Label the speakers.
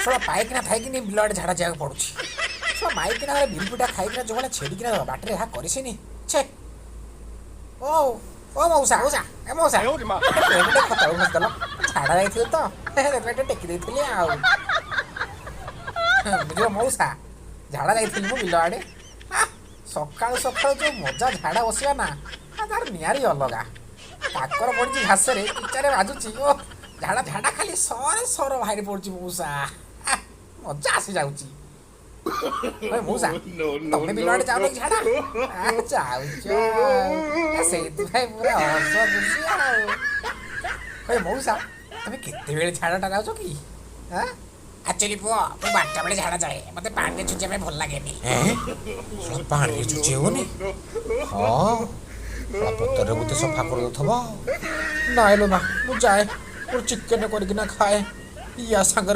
Speaker 1: ଶଳା ପାଇକିନା ଥାଇକିନି ବିଲ ଆଡ଼େ ଝାଡ଼ା ଯିବାକୁ ପଡ଼ୁଛି। ଶଳା ମାଇକିନା ଘରେ ବିରି ପିଠା ଖାଇକିନା ଯୋଉ ଭଳିଆ ଛେଡ଼ିକିନା ବାଟରେ ଏହା କରିସିନି, ଛେ। ଓ ଓ ମଉସା, ମଉସା, ଏ ମଉସା, ଟିକେ ଖତଳକୁ ଖସିଦେଲ। ଝାଡ଼ା ଯାଇଥିଲି ତ, ସେଥିପାଇଁ ଟିକେ ଟେକି ଦେଇଥିଲି ଆଉ। ବୁଝିଲ ମଉସା, ଝାଡ଼ା ଯାଇଥିଲି ମୁଁ ବିଲ ଆଡ଼େ। ସକାଳୁ ସକାଳୁ ଯୋଉ ମଜା ଝାଡ଼ା ବସିବା ନା, ତାର ନିଆରି ଅଲଗା। କାକର ପଡ଼ିଛି ଘାସରେ, ପିଚାରେ ବାଜୁଛି ଓ ଝାଡ଼ା ଝାଡ଼ା ଖାଲି ସରେ ସର ବାହାରି ପଡୁଛି ମଉସା। ମଜା ଆସିଯାଉଛି। ମଉସା, ତମେ ବିଲ ଆଡ଼େ ଯାଉନ କି ଝାଡ଼ା? ଯାଉଛ, ସେଇଥିପାଇଁ ପୁରା ହସ ଖୁସି ଆଉ। ମଉସା, ତମେ କେତେବେଳେ ଝାଡ଼ାଟା ଯାଉଛ କି? ଆକ୍ଚୁଆଲି ପୁଅ, ମୁଁ 12ଟା ବେଳେ ଝାଡ଼ା ଯାଏ। ମତେ ପାଣିରେ ଛୁଞ୍ଚିବା ପାଇଁ ଭଲ ଲାଗେନି। ପାଣିରେ ଛୁଞ୍ଚି ହେବନି? ହଁ, ପତ୍ରରେ ବୋଧେ ସଫା କରିଦେଉଥିବ। ନାଇଁ ଲୋ ମା, ମୁଁ ଯାଏ, ମୋର ଚିକେନ କରିକିନା ଖାଏ ୟା ସାଙ୍ଗରେ।